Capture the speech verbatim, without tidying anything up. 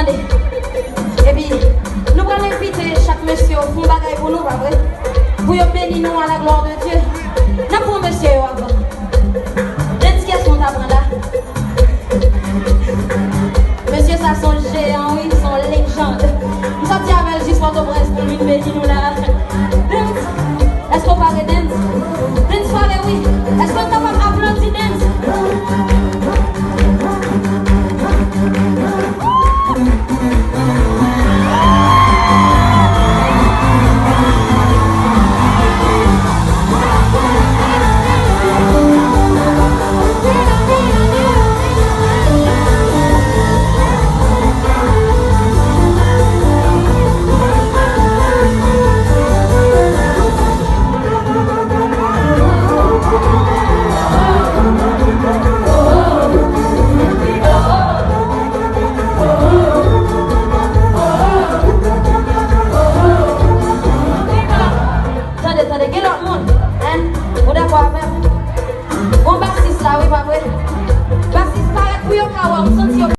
Epi, nou pral envite chak mesye yo fè yon bagay pou nou, pa vre? Pou yo beni nou à la gloire de Dieu. N ap pran mesye yo avan. Dens, kiyès nou ta pran la? Mesye sa se yon jeyan, wi, se yon lejand. M sòti avè l jis Pòtoprens pou l vin beni nou la. Dens, èske w pare, Dens? Dens pare, wi. Èske n kapab aplodi Dens? Tande, tande, gen lòt moun, en? Ou dakò avè m? Bon, basis la, wi, pa vre? Basis, parèt pou yo ka wè w.